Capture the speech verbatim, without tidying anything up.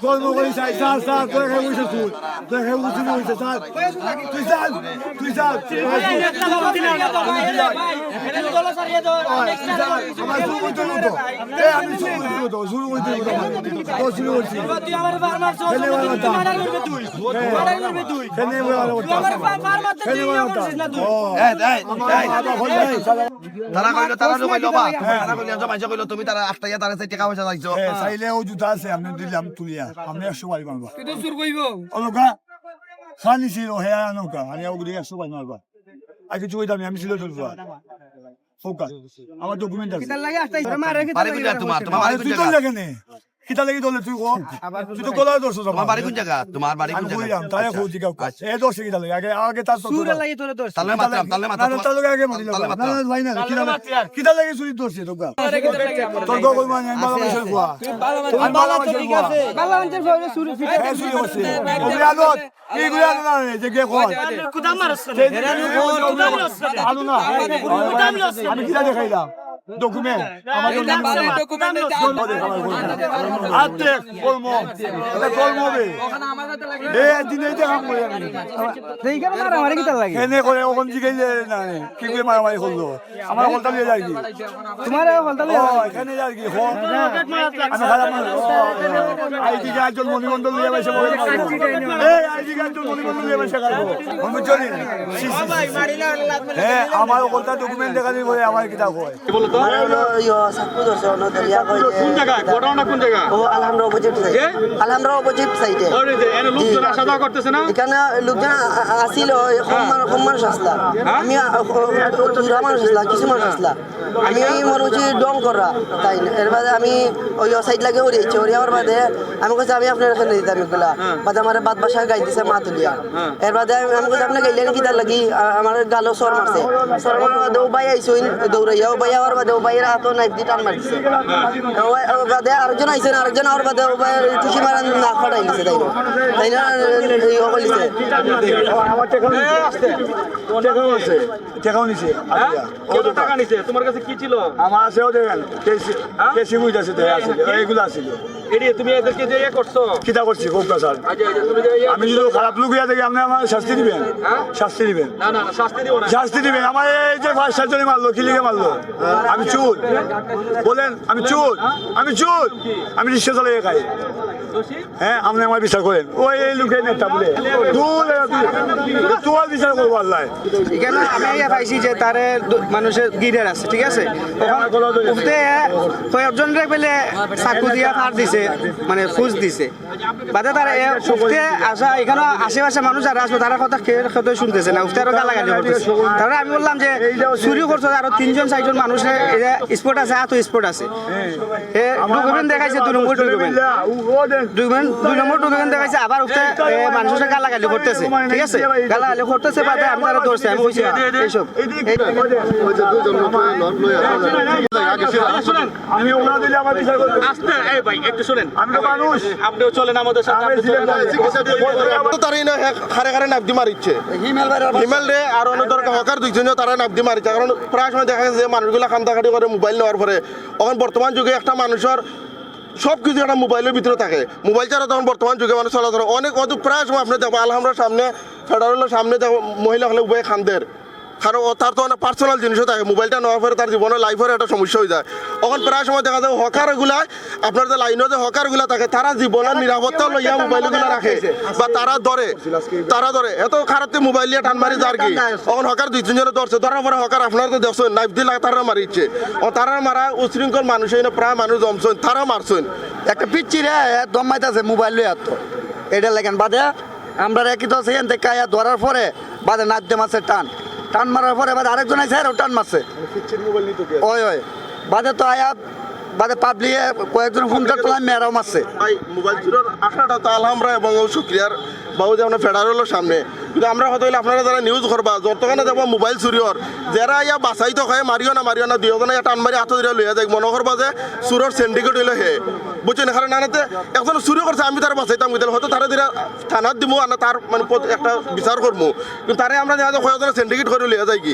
কর্ম করি চাই, স্যার, স্যার, তোর এখানে বসে তুই। তোর এখানে বসে তুই, স্যার। তুই স্যার, তুই স্যার। আমার শুরু করতে হতো। এ, আমি শুরু করতে হতো, শুরু করতে হতো। তো শুরু করছি। তুই আমার ফার্মার সহ খেলে বেলা তুই মার্ডার করবে তুই। মার্ডার করবে তুই। খেলে বেলা তুই আমার ফা-, ফার্মার তো খেলে তুই বেলা ইয়ে করছিস না তুই। ও। এই, এই, আমার এই। বাবা হলো এই। তারা কইলো, তারা কইলো, বা, তারা কইলো, একজন মাইনষে কইলো, তুমি তারা আটকাইয়া তারা চাই টাকা পয়সা চাইছো। এ, চাইলে ও জুতা আছে, আমি দিলাম তুলিয়া। আমি একশো বাড়ি মারবা। তুই তো চুর কইবো। ও লোকা, খানি ছিল, হে আনো কা, আমি ওগুলি একশো বাড়ি মারবা। আর কিছু কইতাম না, আমি সিলেট চলবো। হোকা, আমার ডকুমেন্ট আছে। কিতার লাগে আটকাইছো? মারে কিতার বাড়ি লাগে কোন জায়গা? তোমার, তোমার বাড়ি আরে কোন তুই জায়গা? তোর লাগে নে। কিতা লাগি দলে তুই কো? তুই তো গলায় ধরছো তোমার বাড়ি কোন জায়গা? তোমার বাড়ি কোন আমি জায়গা? কইলাম, তাই আচ্ছা। কই জিগাও। আচ্ছা। এ দশে কিতা লাগি? আগে, আগে তার তো সুরে লাগি তোরে ধরছে। তাহলে মাতলাম, তাহলে না, মাতলাম, না, তাহলে আগে মাতলাম। না, না, ভাই না, কিতা লাগি? কিতা লাগি চুরি ধরছে তোর গা? তোর গা কই মানে, আমি ভালো মানুষের ফুয়া। তুই ভালো মানুষ, আমি ভালো মানুষ, ঠিক আছে। ভালো মানুষের ফুয়া চুরি, হ্যাঁ, চুরি করছে। ওগুলো আলো, এইগুলো আলো না, এই যে কে কয়? কুদাম মারছ না। সেই যে কুদাম মারছ না। আলো না। কুদাম মারছ না। আমি কিতা দেখাইলাম? ডকুমেন্ট, আমার ডকুমেন্ট। আতে কলম, এটা কলম হবে। এ, দিনে এই যে কাম করি আমি। তো এইখানে মারামারি কিতার লাগে? এনে করে ওখান থেকে যে না, কি করে মারামারি করলো? আমার হকলটা নিয়ে যায় কি? তোমার হকলটা নিয়ে ও, যায়? এখানে যায় কি? হো। আমি খারাপ মানুষ। ও, আইডি কার্ড, মণিমণ্ডল নিয়ে এসে বলে মারবো। এই আইডি কার্ড, মণিমণ্ডল নিয়ে এসে মারবো। আমি বুঝছি। হ্যাঁ, আমার হকলটা ডকুমেন্ট দেখা দিই বলে আমার কিতা হয়। মানে হলো, ইয়ো, চাকু ধরছে, অন্য দরিয়া কই যে কোন জায়গায়? ঘটনাটা কোন জায়গা? ও, আলহামরা অপোজিট সাইডে। এ? আলহামরা অপোজিট সাইডে। ওই যে, এনে লোকজন জি। আসা যাওয়া করতেছে না? এখানে লোকজন আ-, আ-, আসিল, ওই কম হ্যাঁ। মা-, কম মানুষ আসলা। হ্যাঁ? আমি, আ, ও, ও, বুড়া মানুষ আসলা, কিছু মানুষ আসলা। আমি এই মনে হচ্ছে ডং করা, তাই না? এর বাদে আমি ওই সাইড লাগে হরিয়েছি, হরিয়াওয়ার বাদে আমি কইছি, "আমি আপনার এখানে দিতাম এগুলা।" হ্যাঁ। বাদে আমার বাদ বাসায় গাই দিছে মা তুলিয়া। হ্যাঁ। এর বাদে আমি, আমি কইছি, "আপনি গাইলেন কিতার লাগি?" আ-, আমার গালো সর মারছে। সর মারার বাদে ও ভাই আইছইন দৌড়াইয়া, ও ভাই আওয়ার বাদে ও ভাইয়ের হাতও নাইফ দিয়ে টান মারছে। হ্যাঁ। ও ভাই, ও বাদে আরেকজন আইছইন, আরেকজন আওয়ার বাদে ও ভাই টুসি মারান না ফাটাই দিছে, তাই না? তাই না? এই ও বলিছে। টেকাও নিছে। হ্যাঁ? আচ্ছা। কত টাকা নিছে? তোমার কাছে কি ছিল? আমার আছে, ও দেখেন, কেসি, হ্যাঁ? কেসি বুঝ আছে, তাই আছে, এইগুলো আছে। এরে, তুমি এদেরকে যে ইয়ে করছো? কিতা করছি, কোক স্যার? আচ্ছা, আচ্ছা, তুমি যে ইয়ে আমি যদি খারাপ লোক হইয়া থাকি, আপনি আমার শাস্তি দিবেন। হ্যাঁ? শাস্তি দিবেন। না, না, না, শাস্তি দিব না। শাস্তি দিবেন। আমার এই যে পাঁচ সাতজনই মারলো, কি লিগে মারলো? আমি চুর। বলেন, আমি চুর। আমি চুর। আমি রিক্সা চালিয়ে খাই। হ্যাঁ, আপনি আমার বিচার করেন। ওই এই লোকে নেতা বলে। দূর, দূর, তোমার বিচার করবো আল্লাহ। এখানে আমি ইয়া পাইছি যে তারে দু-, মানুষের গিরের আছে, ঠিক আছে? ওখানে উঠতে কয়েকজন রে পেলে চাকু দিয়া ফার দিছে, মানে ফুস দিছে। বাদে তারা এ উঠতে আসা, এখানে আশেপাশে মানুষ যারা আসবে, তারা কথা কেউ কথা শুনতেছে না, উঠতে আরো গালাগালি করতেছে। তারপরে আমি বললাম যে চুরি করছে, আরো তিনজন চারজন মানুষের এই যে স্পট আছে, আত স্পট আছে। এ ডকুমেন্ট দেখাইছে, দুই নম্বর ডকুমেন্ট। ডকুমেন্ট, দুই নম্বর ডকুমেন্ট দেখাইছে, আবার উঠতে, এ, মানুষের গালাগালি করতেছে, ঠিক আছে? গালাগালি করতেছে, বাদে আমি তারা ধরছি, আমি কইছি, "এইসব।" এই-" আমি ওলা দিলে আমার বিচার করবে। আস্তে, এই ভাই, একটু শুনেন। আমি তো মানুষ। আপনিও চলেন আমাদের সাথে, আপনি চলেন। তো তারা ইনো হে-, হারে হারে নাফদি মারিচ্ছে। হিমেল রে আর অন্য দরকার হকার দুইজনে তারা নাফদি মারিচ্ছে। কারণ প্রায় সময় দেখা গেছে যে মানুষগুলা কান্দাকাটি করে মোবাইল নেওয়ার পরে, এখন বর্তমান যুগে একটা মানুষের সব কিছু একটা মোবাইলের ভিতরে থাকে। মোবাইল ছাড়া তখন বর্তমান যুগে মানুষ চলাচল অনেক অত প্রায় সময় আপনি দেখবো আলহামরার সামনে, ফেডারেলের সামনে দেখবো মহিলা হলে উভয়ে কান্দের। কারণ ও তার তো অনেক পার্সোনাল জিনিসও থাকে, মোবাইলটা নেওয়ার পরে তার জীবনের লাইফের একটা সমস্যা হয়ে যায়। এখন প্রায় সময় দেখা যায় হকার এগুলায়, আপনার যে লাইনে যে হকার এগুলা থাকে, তারা জীবনের নিরাপত্তা লইয়া মোবাইল এগুলা রাখে বা তারা ধরে, তারা ধরে। এত খারাপ মোবাইল নিয়ে টান মারি যার কি। এখন হকার দুই তিনজনে ধরছে, ধরার পরে হকার আপনারা তো দেখছেন, নাইফ দিয়ে তারা মারিচ্ছে। ও তারা মারা উশৃঙ্খল মানুষ, এই প্রায় মানুষ জমছেন, তারা মারছেন। একটা পিচ্ছি রে, এ দম মাইতাছে মোবাইল লইয়া তো। এটা লেখেন বাদে আমরা রেখে তো সেখান থেকে আয়া ধরার পরে বাদে নাইফ দিয়ে মারছে টান। টান মারার পরে বাদে আরেকজন আইছে, আরও টান মারছে। ওই, ওই। বাদে তো আয়া, বাদে পাবলিকে কয়েকজন ফোন করতে মেয়েরাও মারছে। ভাই, মোবাইল চুরির আখড়াটা তো আলহামরা এবং ও শুক্রিয়ার বাবু যে আপনার ফেডারেলের সামনে। কিন্তু আমরা কথা হইলে আপনারা যারা নিউজ করবা, যতক্ষণে দেখবো মোবাইল চুরি হর, যারা ইয়া বাঁচাইতে হয়, মারিও না, মারিও না, দুইজনে ইয়া টান মারি হাতে ধরে লইয়া যাই, মনে করবা যে চুরর সিন্ডিকেট হইলো হে। বুঝছেন? কারণ আনাতে একজন চুরি করছে, আমি তারা বাঁচাইতাম, কিন্তু হয়তো তারা দিরা থানাত দিমু, আর না তার মানে পদ-, একটা বিচার করমু। কিন্তু তারে আমরা দেখা যায় কয়েকজনে সিন্ডিকেট করে লইয়া যাই কি।